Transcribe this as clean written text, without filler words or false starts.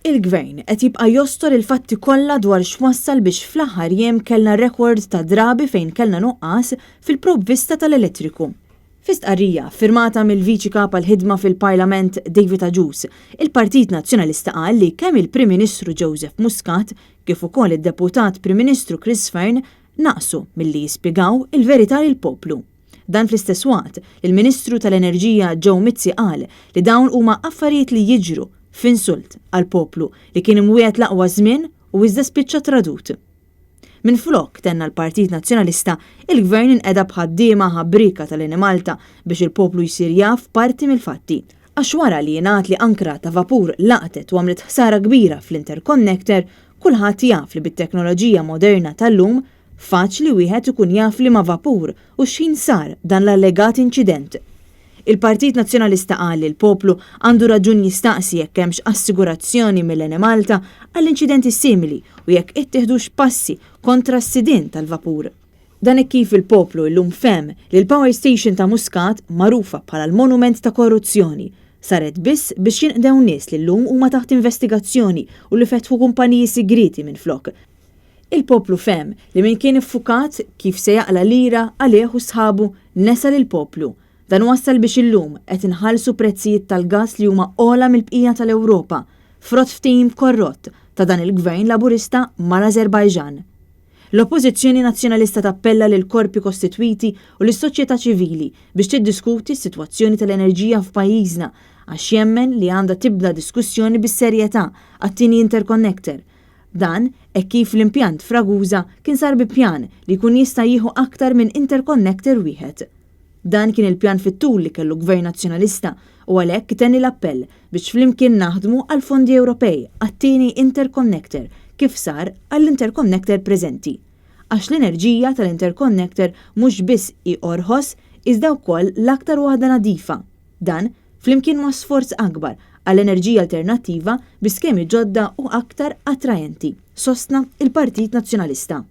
Il-Gvern qed jibqa' jostor il-fatti kollha dwar x'wassal biex fl-aħħar jiem kellna rekord ta' drabi fejn kellna nuqqas fil-provvista tal-elettriku. Fi stqarrija ffirmata mill-Viċi Kap għall-Ħidma fil-Parlament David Agius, il-Partit Nazzjonalista qal li kemm il-Prim Ministru Joseph Muscat kif ukoll id-Deputat Prim Ministru Chris Fearne naqsu milli jispjegaw il-verità lill-poplu. Dan fl-istess waqt li l-Ministru tal-Enerġija Joe Mizzi qal li dawn huma affarijiet li jiġru f'insult għall-poplu li kien imwiegħed l-aqwa żmien u iżda spiċċa tradut. Minflok, tenna l-Partit Nazzjonalista, il-Gvern inqeda b'ħaddiema ħabrieka tal-Enemalta biex il-poplu jsir jaf parti mill-fatti. Għax wara li jingħad li ankra ta' vapur laqtet u għamlet ħsara kbira fl-interconnector, kulħadd jaf li bit-teknoloġija moderna tal-lum Faċli wieħed ikun jaf liema vapur u x'ħin sar dan l-allegat inċident. Il-Partit Nazzjonalista qal li l-poplu għandu raġun jistaqsi jekk hemmx assigurazzjoni mill-Enemalta għal inċidenti simili u jekk ittieħdux passi kontra s-sidien tal-vapur. Dan hekk kif il-poplu illum fehem li l-power station ta' Muscat, magħrufa bħala l-monument ta' korruzzjoni, saret biss biex jinqdew nies li llum huma taħt investigazzjoni u li fetħu kumpaniji sigrieti minflok. Il-poplu fehem li min kien iffukat kif se jaqla' lira għalih u sħabu nesa lill-poplu. Dan wassal biex illum qed inħallsu prezzijiet tal-gass li huma ogħla mill-bqija tal-Ewropa, frott ftehim korrott ta' dan il-Gvern Laburista mal-Ażerbajġan. L-Oppożizzjoni Nazzjonalista tappella lill-korpi kostitwiti u lis-soċjetà ċivili biex tiddiskuti s-sitwazzjoni tal-enerġija f'pajjiżna għax jemmen li għandha tibda diskussjoni bis-serjetà għat-tieni interconnector. Dan hekk kif l-impjant f'Ragusa kien sar bi pjan li jkun jista' jieħu aktar minn interconnector wieħed. Dan kien il-pjan fit-tul li kellu Gvern Nazzjonalista u għalhekk itenni l-appell biex flimkien naħdmu għall-fondi Ewropej għat-tieni interconnector kif sar għall-interconnector preżenti. Għax l-enerġija tal-interconnector mhux biss hi orħos iżda wkoll l-aktar waħda nadifa. Dan, flimkien ma' sforz akbar għal enerġija alternattiva bi skemi ġodda u aktar attraenti, sostna l-Partit Nazzjonalista.